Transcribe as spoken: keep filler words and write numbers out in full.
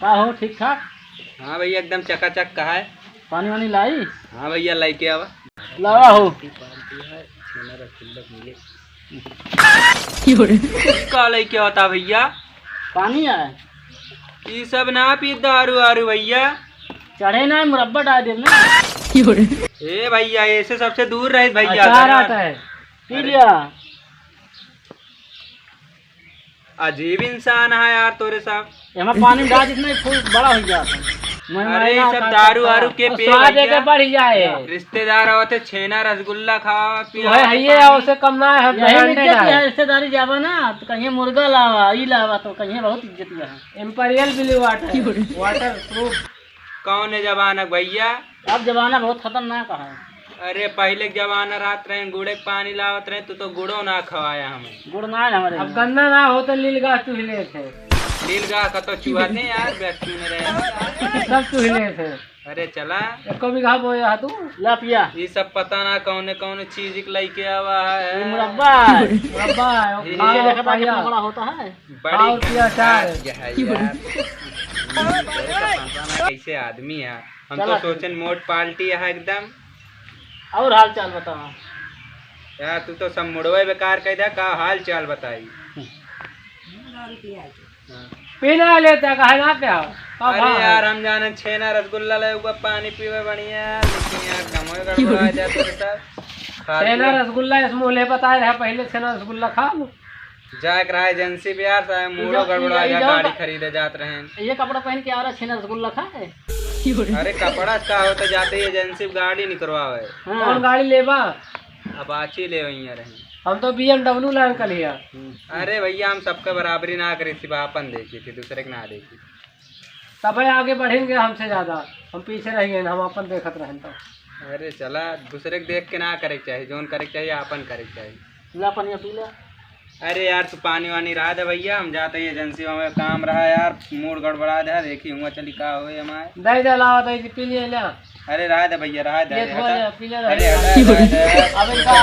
का हो, ठीक ठाक? हाँ भैया, एकदम चकाचक। कहा है? पानी वानी लाई? हाँ भैया, लाई के आवा। लावा हो। का लाई के आवता भैया? पानी है। ई सब ना पी दारू आरू भैया। चढ़े ना, मुरब्बा डाल देब ना। ए भैया, ऐसे सबसे दूर रहे भैया। अचार आता है, पी लिया। अजीब इंसान है यार तोरे सब। एमा पानी डाल, जितना फूल बड़ा हो गया। अरे, ये सब दारू वारू के पिए स्वाद भैया। बढ़ जाए। रिश्तेदार आवत है, छेना रसगुल्ला खावा पिया। वही है, ये उससे कम ना है, यही branded है। रिश्तेदारी जावा ना, तो कहीं मुर्गा लावा, ई लावा, तो कहीं बहुत इज्जत है। Imperial Blue Water, waterproof। कौन है जमाना भैया? अब जमाना बहुत खतरनाक है। अरे, पहिले के जमाना रहत रहे, गुड़े के पानी लावत रहे, तू तो गुड़ो ना खवाया हमें। गुड़ ना है हमारे अब यहाँ। गन्ना ना हो तो लील गाछ चूहिले थे। लील गाछ का तो चुहाते यार, बेचू में रहे। सब चूहिले थे। अरे चला। एको बीघा बोया है तू? ला पिया। ये सब पता ना कौने कौने चीज के लेके आवा है। ये मुरब्बा है। मुरब्बा है, ये खा, देखा था कितना बड़ा होता है। बड़ी और पिया चाय। यार, यार। कैसे आदमी है। हम तो चला। सोचन मोट पार्टी है एकदम। और हाल चाल बताओ। यार, तू तो सब मुड़वे बेकार कह दे, का हाल चाल बताई? हाँ। पी ना लेता, काहे ना पिया? अब अरे हाँ। यार, हम जाने छेना रसगुल्ला ले, ऊपर पानी पीवे बढ़िया, लेकिन यार, कमोए गड़बड़ा जाता है सब। खा छेना लिया। रसगुल्ला इस मुँह ले बताए रहे, पहले छेना रसगुल्ला खा लो। जाए के रहा एजेंसी पे यार, साहब, मूडो गड़बड़ा गया, गाड़ी खरीदे जात रहे हैं। ये कपड़ा पहन के आ रहा, छेना रसगुल्ला खाए। अरे, कपड़ा का होता, जाते ही एजेंसी पे गाड़ी निकरवावे। हाँ। कौन गाड़ी लेबा? अपाची ले वहीं रहे। हम तो BMW लान कर लिया। अरे भैया, हम सबका बराबरी ना करी, सिर्फ आपन देखी थी, दूसरे के ना देखी। तबे आगे बढ़ेंगे हमसे ज्यादा, हम पीछे रह गए, हम अपन देखत रहन तो। अरे चला, दूसरे के देख के ना करे के चाही, जौन करे के चाही, आपन करे के चाही। ला पनिया पी ले। अरे यार, तू पानी वानी रहा दे भैया, हम जाते ही एजेंसी में काम रहा यार, मूड गड़बड़ा दे, देखी हुआ चली का होए हमारे। दे दे, लावा दे, पी लिए ला। अरे रहा दे भैया, रहा दे, ये अरे थोड़ा हटा। पी ले अरे रहा। हटा, रहा दे। अब इनका